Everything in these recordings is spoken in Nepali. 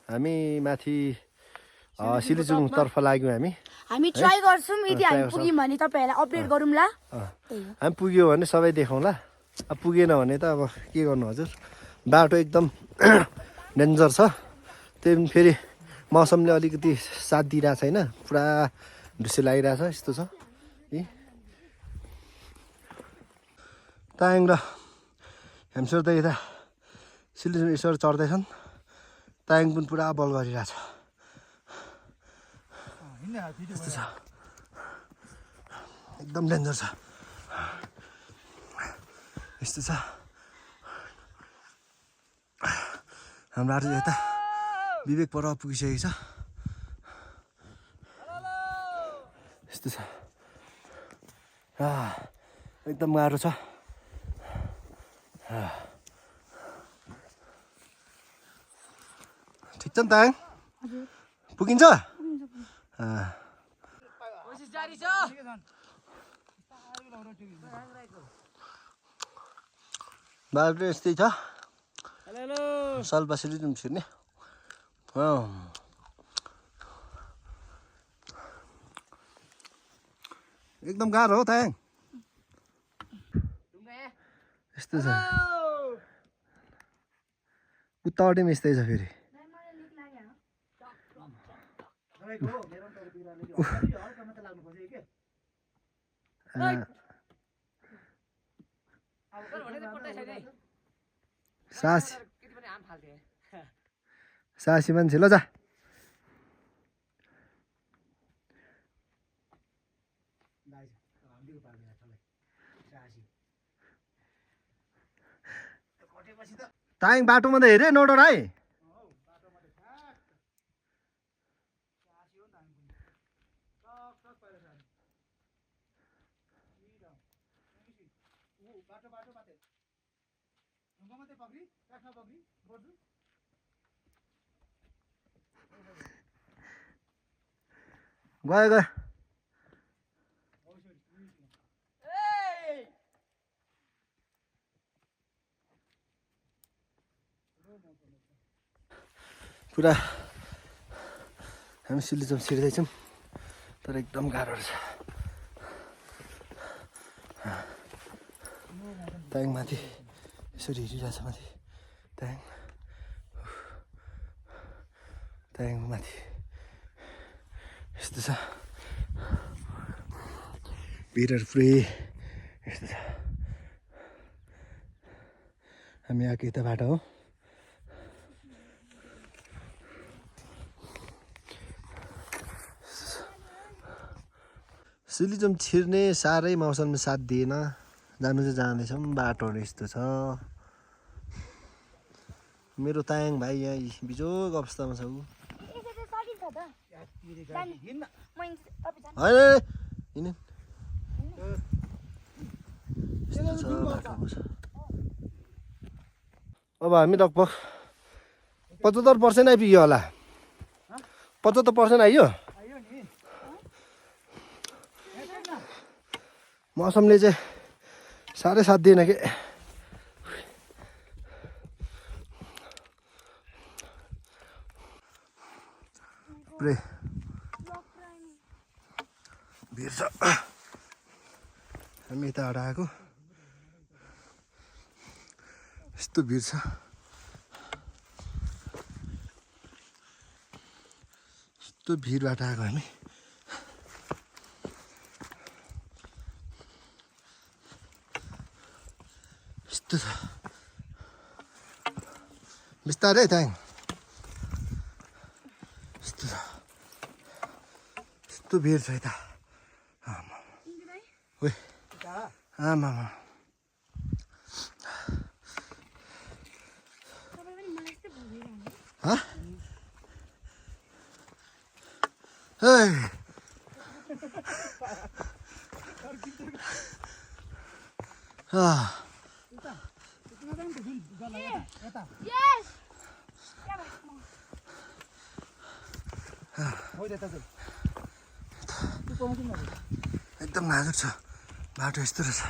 हामी माथि सिलिजुङ तर्फ लाग्यौँ हामी ट्राई गर्छौँ यदि हामी पुग्यौँ भने तपाईहरुलाई अपडेट गरौँला हामी पुग्यो भने सबै देखाउँला अब पुगेन भने त अब के गर्नु हजुर बाटो एकदम डेन्जर छ त्यही पनि फेरि मौसमले अलिकति साथ दिइरहेको छैन पुरा ढुसी लागिरहेछ यस्तो छ तायाङ र हेमसर त यता सिलिजुङ यसरी चढ्दैछन् तायाङ पनि पुरा बल गरिरहेछ यस्तो छ एकदम डेन्जर छ यस्तो छ हाम्रो यता विवेक पर पुगिसकेको छ यस्तो छ एकदम गाह्रो छ ठिक छ नि तायाङ पुगिन्छ बाटो यस्तै छ सालबा सिलिजुङ छिर्ने एकदम गाह्रो हो तायाङ यस्तो छ उतापट्टि पनि यस्तै छ फेरि सासी मान्छे ल जा तायाङ बाटोमा त हेरे नडर है गयो गयो पुरा हामी सिलिजुङ छिर्दैछौँ तर एकदम गाह्रो रहेछ तायाङ माथि यसरी हिँडिरहेछ माथि तायाङ माथि यस्तो छ भिरहरू पुरै यस्तो छ हामी आएको यता बाटो हो सिलिजुङ छिर्ने साह्रै मौसमले साथ दिएन जानु चाहिँ जाँदैछौँ बाटोहरू यस्तो छ मेरो तायाङ भाइ यहाँ बिजोग अवस्थामा छ ऊ होइन अब हामी लगभग 75% आइपुग्यो होला 75% आइयो मौसमले चाहिँ साह्रै साथ दिएन कि पुरै भिड छ हामी यताबाट आएको यस्तो भिड छ यस्तो भिडबाट आएको हामी यस्तो छ बिस्तारै तायाङ यस्तो छ यस्तो भिड छ यता आमा एकदम नाजुक छ बाटो यस्तो रहेछ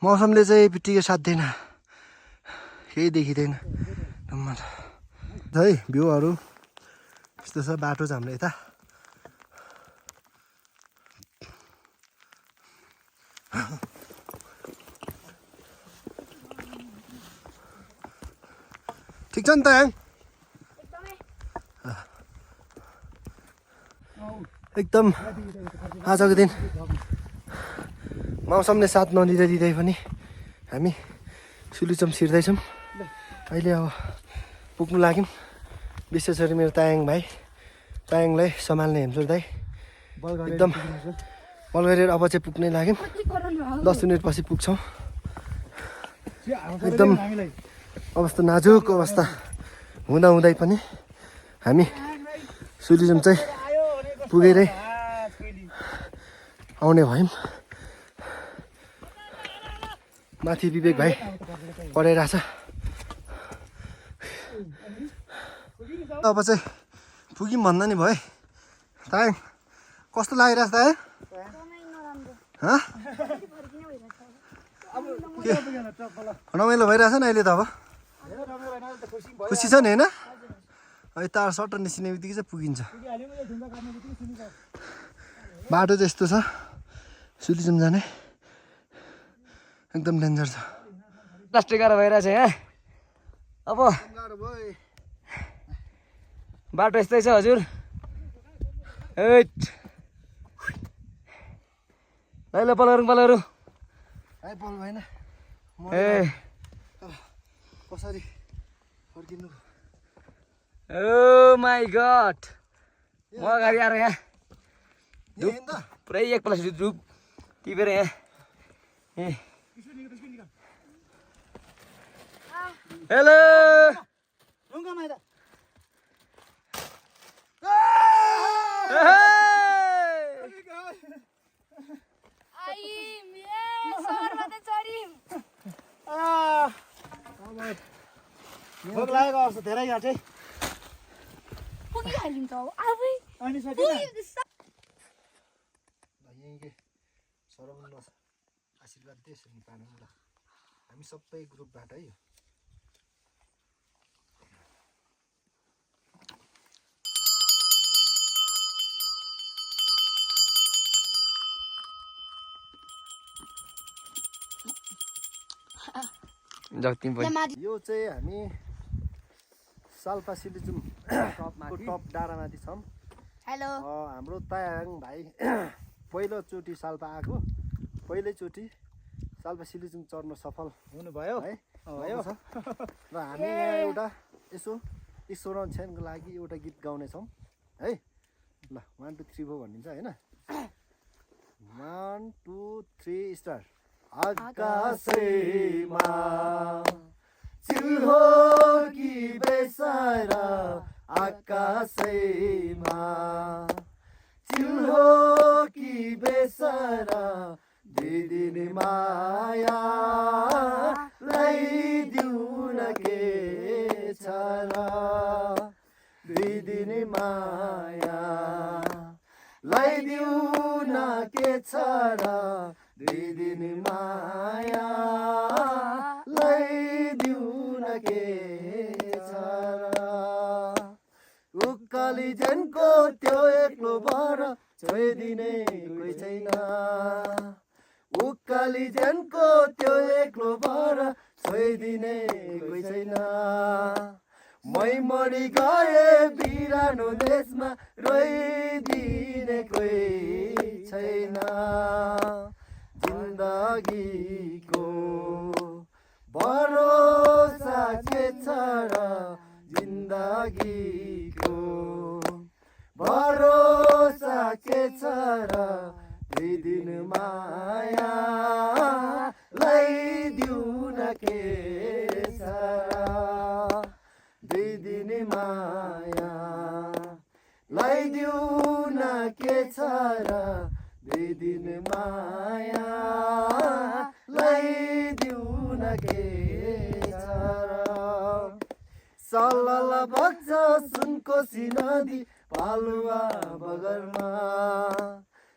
मौसमले चाहिँ बित्तिकै साथ दिएन केही देखिँदैन है भ्यूहरू यस्तो छ बाटो छ हाम्रो यता ठिक छ नि त एकदम आजको दिन मौसमले साथ नदिँदै पनि हामी सुलुचम छिर्दैछौँ अहिले अब पुग्नु लाग्यौँ विशेष गरी मेरो तायाङलाई सम्हाल्ने हेमसुर दाइ एकदम बल गरेर अब चाहिँ पुग्नै लाग्यौँ 10 मिनट पछि पुग्छौँ एकदम अवस्था नाजुक अवस्था हुँदै पनि हामी सुलुचम चाहिँ पुगेरै आउने भयौँ माथि विवेक भाइ पढाइरहेछ अब चाहिँ पुग्यौँ भन्दा नि भयो तायाङ कस्तो लागिरहेछ तायाङ रमाइलो भइरहेछ नि अहिले त अब खुसी छ नि होइन अहिले तार सट्ट निस्किने बित्तिकै चाहिँ पुगिन्छ बाटो चाहिँ यस्तो छ सुलुचम जाने एकदम डेन्जर छ लास्ट गाह्रो भइरहेछ यहाँ अब बाटो यस्तै छ हजुर ल पलहरू आइपल भएन ए कसरी फर्किनु ओ माई गड म अगाडि आएर यहाँ पुरै एक प्लस धुप टिपेर यहाँ हेलो भोक लागेको अवस्था धेरै यहाँ चाहिँ पुगिहाल्यौँ त आफै यहीँकै सरौमा आशीर्वाद त्यसरी पानी ल हामी सबै ग्रुपबाट है यो चाहिँ हामी साल्पा सिलुचुम टप डाँडामाथि छौँ हेलो हाम्रो तायाङ भाइ पहिलोचोटि साल्पा आएको पहिल्यैचोटि साल्पा सिलुचुम चढ्न सफल हुनुभयो है भयो र हामी यहाँ एउटा यसो ईश्वर क्षणको लागि एउटा गीत गाउनेछौँ है ल 1 2 3 4 भनिन्छ होइन 1 2 3 स्टार्ट आकाशैमा चिल्हो कि बेसारा आकाशैमा चिल्हो कि बेसारा दिदिने माया ल्याइदिउ न के छ र दिदिने माया ल्याइदिउ न के छ र दिदिने माया ल्याइदिउ न के छ र उकाली झनको त्यो एक्लो भएर छोइदिने कोही छैन उकाली झनको त्यो एक्लो भएर छोइदिने कोही छैन मै मरि गए बिरानो देशमा रोइदिने कोही छैन जिन्दगीको भरोसा के छ र जिन्दगीको भरोसा के छ र दिदिन माया ल्याइदिउ न के छ र दिदिन माया ल्याइदिउ न के छ र दिदिन माया ल्याइदिउ न के छ र सलल बग्छ सुनकोशी नदी पालुवा बगरमा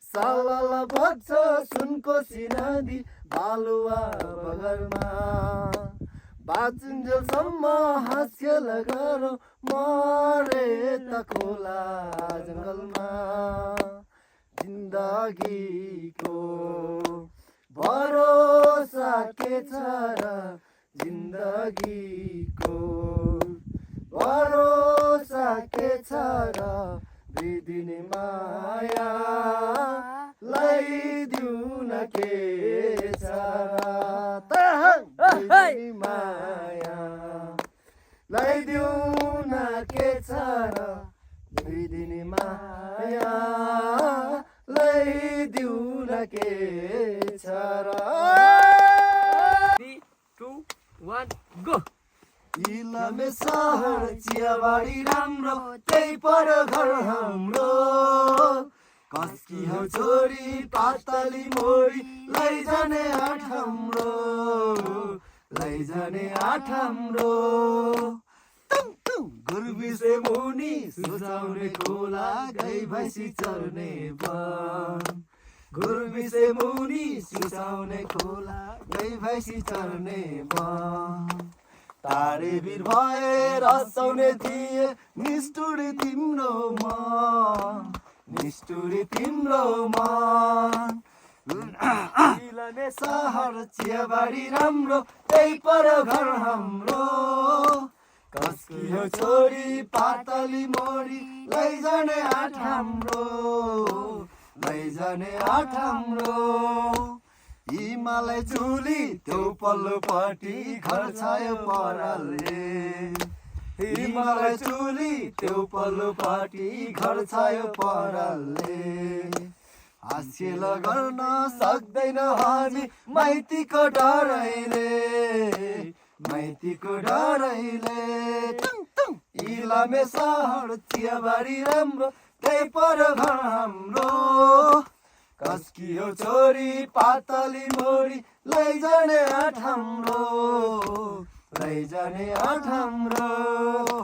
सलल बग्छ सुनकोशी नदी बालुवा बगरमा बाँचिन्जेलसम्म हाँस्खेल गरौँ मरे त खोला जङ्गलमा जिन्दगीको भरोसा के छ र जिन्दगीको भरोसा के छ र बिदिने माया लगाइदिउ न के छ र बिदिने माया लगाइदिउ न के छ र बिदिने माया लगाइदिउ न के छ र 3, 2, 1 गो इलामे सहर चियाबारी राम्रो त्यही पर घर हाम्रो कसकी हो छोरी पातली मोरी लैजाने आठ हाम्रो लैजाने आठ हाम्रो गुर्बिसे मुनि सुझाउने खोला गाई भैँसी चर्ने वन गुर्बिसे मुनि सुझाउने खोला गाई भैँसी चर्ने वन तारे वीर भए रसाउने थिए निष्ठुरी तिम्रो मन निष्ठुरी तिम्रो मन इलामे सहर चियाबारी राम्रो त्यही पर घर हाम्रो कसकी हो छोरी पातली मोरी लैजाने आठ हाम्रो लैजाने आठ हाम्रो हिमालय चुली त्यो पल्लोपट्टि घर छायो परालले हिमालय चुली त्यो पल्लोपट्टि घर छायो परालले हास्येल गर्न सक्दैन हामी माइतीको डरैले माइतीको डरैले इलामे सहर चियाबारी राम्रो त्यही पर घर हाम्रो कसकी हो छोरी पातली मोरी लैजाने आठ हाम्रो लैजाने आठ हाम्रो